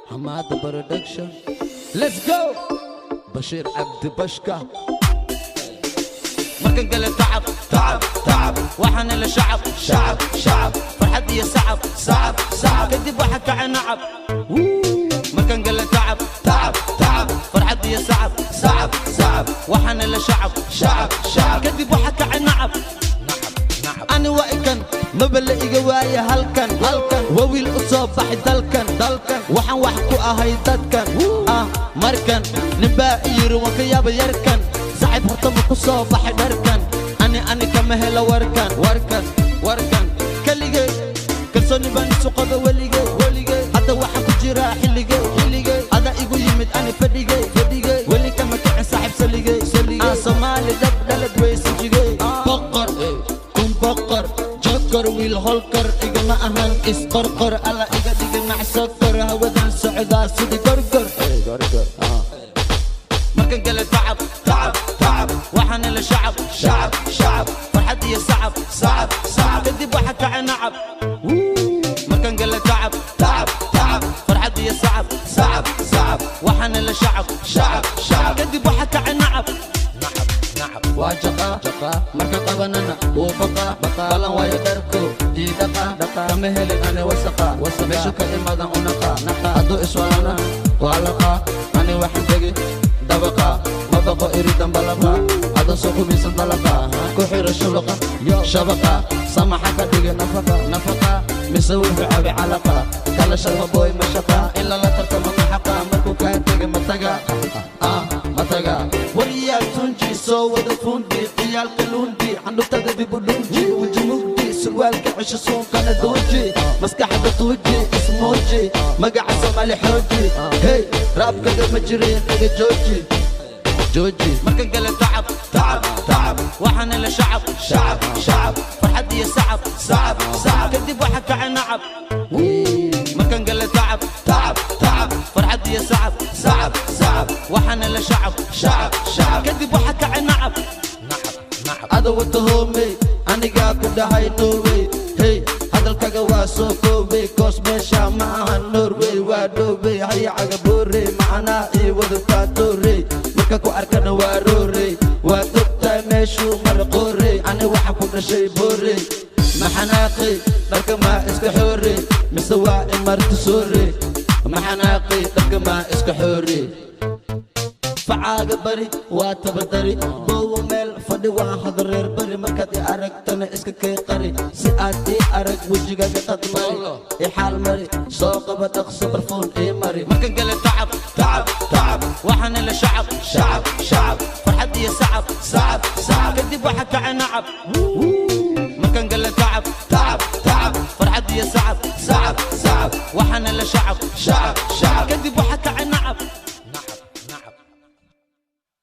Hamada Production. Let's go. Bashir Abdi Bashka. Markan gala tacab, Tacab, tacab. Waxaan la shacab, Shacab, shacab. Farxad iyo sacab, Sacab, sacab. Kadib waxa kacay nacab. Markan gala tacab, Tacab, tacab. Farxad iyo sacab, Sacab, sacab. Waxaan la shacab, Shacab, shacab. Kadib waxa kacay nacab. Nacab, nacab. Ani waa ikan maba la iga waaya halkan, halkan waa wiil u soo baxay dalkan, dalkan waxaan wax ku ahay dadkan. Ah, markan ninbaa i yiri, waan ka yaaba yarkan, saaxiib horta ma ku soo baxay dharkan? Ani kama helo warkan, warkan, warkan. Keligay kalsooni baan isu qaba weligay, weligay. Hadda waxaan ku jiraa xilligay, xilligay. Ada igu yimid ani fadhigay, fadhigay. Weli kama kicin saaxiib saligay, saligay. Ah, Soomaali dhab dhalad weysan jigay, boqor kun boqor jokor, wiil holkar igama ahan isqorqor. Alla iga dhigi macsokor, hawadan socdaa sidii gorgor. Markan gala tacab, Tacab, tacab. Waxaan la shacab, Shacab, shacab. Farxad iyo sacab, Sacab, sacab. Kadib waxa kacay nacab. Markan gala tacab, Tacab, tacab. Farxad iyo sacab, Sacab, sacab. Waxaan la shacab, Shacab, shacab. Kadib waxa kacay nacab. Nacab, nacab. Waa jaqa Jaqa. Marka qabanana wuu baqa. Baqa. Balan waayo dharko diidaqa. Dhaqa. Kama helin ani wasaqa. Wasaqa. Meeshu ka imadan unaqa. Naqa. Hadduu iswalana waa laqa. Ani waxaan tegi dabaqa, ma baqo iridan balaqa, adan soo qubaysan dalaqa, ku xiro shubaqa. Yo. Shabaqa samaxa ka dhigi nafaqa, nafaqa. Mise wuxuu cabi calaqa kala sharma boy mashaqa in lala tartamo maxaqa markuu kaa tega mataga, ah, mataga. Waryaal tunji soo wada fundi, ciyaalka lundi, xandhubtada dibu dhunji, weji mugdi, surwaalka cesho, suunkana duuji, maskaxda tuuji, ismuuji, magaca Soomaali xooji. Hey, raabkaga ma jirin, iga jooji, jooji. Markan gala tacab, Tacab, tacab. Waxaan la shacab, Shacab, shacab. Farxad iyo sacab, Sacab, sacab. Kadib waxa kacay nacab. Markan gala tacab, Tacab, tacab. Farxad iyo sacab, Sacab, sacab. Waxaan la shacab, Shacab, shacab. Kadib waxa kacay nacab. Nacab, nacab. Ada wata hoomey, anigaa ku dhahay norway. Hey, hadalkaga waa soo koobay, koos meesha ma aha Norway, waa dhoobey. Haya cagaboorey, macnaa ii wadataa toorey, marka ku arkana waa roorey, waa dogtahay meeshuu maraqoorey. Ani waxa ku dhashay boorey, maxanaaqay dharka maa iska xoorey, mise waa imarti soorey? Maxanaaqay dharka maa iska xoorey? Facaaga bari waa tabardari, boowa meel fadhi waa hadareer bari. Markaad i aragtana iska kay qari, si aad ii arag wejigaga qadmari, i xaal mari, soo qaba dhaqso barfuun ii mari. Markan gala tacab, Tacab, tacab. Waxaan la shacab, Shacab, shacab. Farxad iyo sacab, Sacab, sacab. Kadib waxa kacay nacab. Markan gala tacab, Tacab, tacab. Farxad iyo sacab, Sacab, sacab. Waxaan la shacab, Shacab, shacab. Kadib waxa kacay nacab.